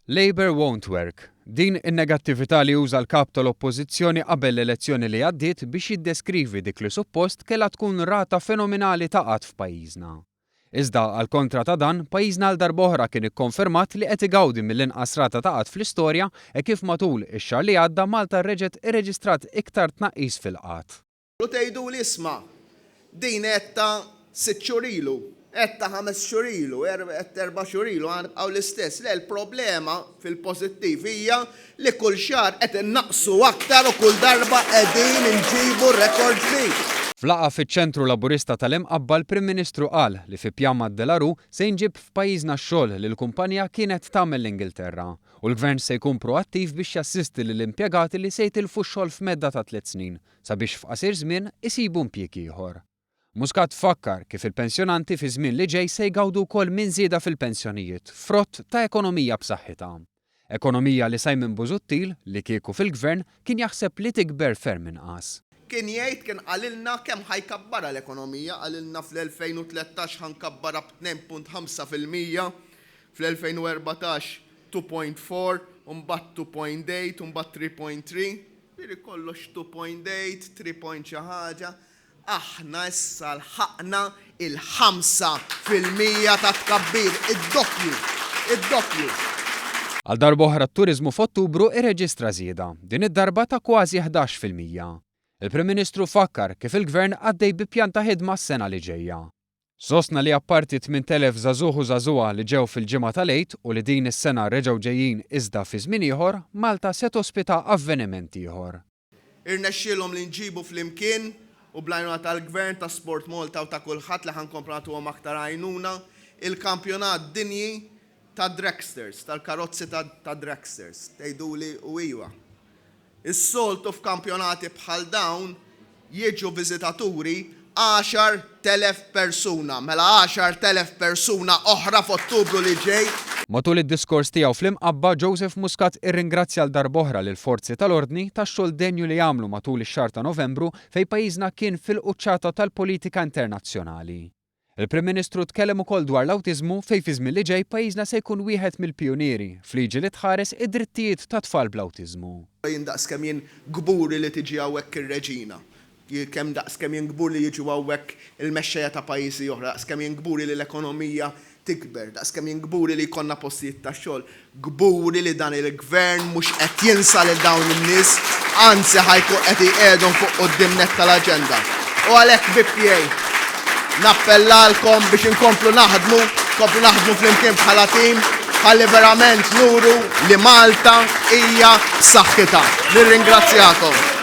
Labour won't work. Din in-negattività li uża l-Kap tal-Oppożizzjoni qabel l-elezzjoni li għaddiet biex jiddeskrivi dik li suppost kellha tkun rata fenomenali ta' qgħad f'pajjiżna. Iżda, għall-kontra ta' dan, pajjiżna għal darb'oħra kien ikkonfermat li qed igawdi mill-inqas rata ta' qgħad fl-istorja hekk kif matul ix-xahar li għadda Malta reġgħet irreġistrat iktar tnaqqis fil-qgħad. U tgħiduli isma', din għedtha sitt xhur ilu, għedtha ħames xhur ilu, għedt erba' xhur ilu, ħa nibqgħu l-istess. Le, il-problema fil-pożittiv hija li kull xahar qed innaqqsu aktar u kull darba qegħdin inġibu rekord ġdid. F'laqgħa fiċ-Ċentru Laburista tal-Imqabba l-Prim Ministru qal li fi pjan ma' De La Rue se jinġieb f'pajjiżna x-xogħol li l-kumpanija kienet tagħmel l-Ingilterra u l-Gvern se jkun proattiv biex jassisti lill-impjegati li se jitilfu x-xogħol f'medda ta' tliet snin sabiex f'qasir żmien isibu impjieg ieħor. Muscat fakkar kif il-pensjonanti fiż-żmien li ġej se jgawdu wkoll minn żieda fil-pensjonijiet, frott ta' ekonomija b'saħħitha. Ekonomija li Simon Busuttil, li kieku fil-Gvern, kien jaħseb li tikber ferm inqas. Kien jgħid, kien qalilna kemm ħa jkabbarha l-ekonomija, qalilna fl-2013 ħa nkabbarha b'2.5%, fl-2014 2.4, u mbagħad 2.8, u mbagħad 3.3. Jiġifieri kollox 2.8, 3 point xi ħaġa. Aħna issa lħaqna il-5% ta' tkabbir, id-doppju, id-doppju. Għal darb'oħra t-turiżmu f'Ottubru irreġistra żieda, din id-darba ta' kważi 11%. Il-Prim Ministru fakkar kif il-Gvern għaddej bi pjan ta' ħidma għas-sena li ġejja. Sostna li apparti 8,000 żagħżugħ u żagħżugħa li ġew fil-ġimgħa tal-Għid u li din is-sena reġgħu ġejjin iżda fi żmien ieħor, Malta se tospita avveniment ieħor. Irnexxielhom li nġibu flimkien u bl-għajnuna tal-Gvern, ta' Sport Malta u ta' kulħadd li ħa nkomplu nagħtuhom aktar għajnuna, il-kampjonat dinji tad-dragsters, tal-karozzi tad-dragsters. Tgħiduli u iva. Is-soltu f'kampjonati bħal dawn jiġu viżitaturi 10,000 persuna. Mela 10,000 persuna oħra f'Ottubru li ġej. Matul id-diskors tiegħu fl-Imqabba, Joseph Muscat irringrazzja għal darb'oħra lill-forzi tal-ordni tax-xogħol denju li għamlu matul ix-xahar ta' Novembru fejn pajjiżna kien fil-quċċata tal-politika internazzjonali. Il-Prim Ministru tkellem ukoll dwar l-awtiżmu fejn fiż-żmien li ġej pajjiżna se jkun wieħed mill-pijunieri f'liġi li tħares id-drittijiet ta' tfal bl-awtiżmu. Jien daqs kemm jien kburi li tiġi hawnhekk ir-Reġina, kemm daqs kemm jien kburi li jiġu hawnhekk il-mexxejja ta' pajjiżi oħra, daqs kemm jien kburi li l-ekonomija tikber, daqs kemm jien kburi li jkollna postijiet ta' xogħol, kburi li dan il-Gvern mhux qed jinsa lil dawn in-nies, anzi ħa jkun qed iqiegħdhom fuq quddiem nett tal-aġenda. U għalhekk ħbieb tiegħi, nappellalkom biex inkomplu naħdmu, nkomplu naħdmu flimkien bħala tim, ħalli verament nuru li Malta hija b'saħħitha. Nirringrazzjakom.